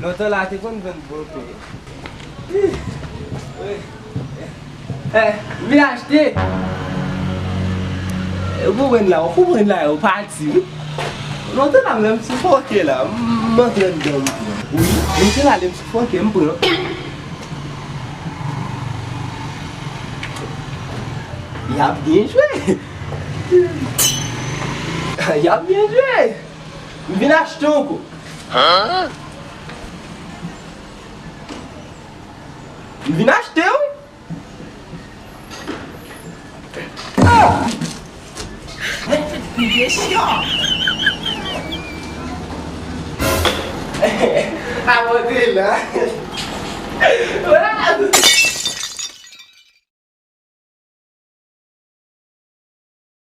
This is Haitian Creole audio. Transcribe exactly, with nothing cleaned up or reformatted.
Lontan la te konn vann bon pen. Eh, m vin achte. Ou konprann la, ou konprann la, ou pati wi. Lontan la, menm si fòkè la, m antre anndan m pran. Wi, m te la, lè m si fòkè, m pran. Y ap byen jwe. Y ap byen jwe. M vin achte w ankò. M vin achte w. Avan de la.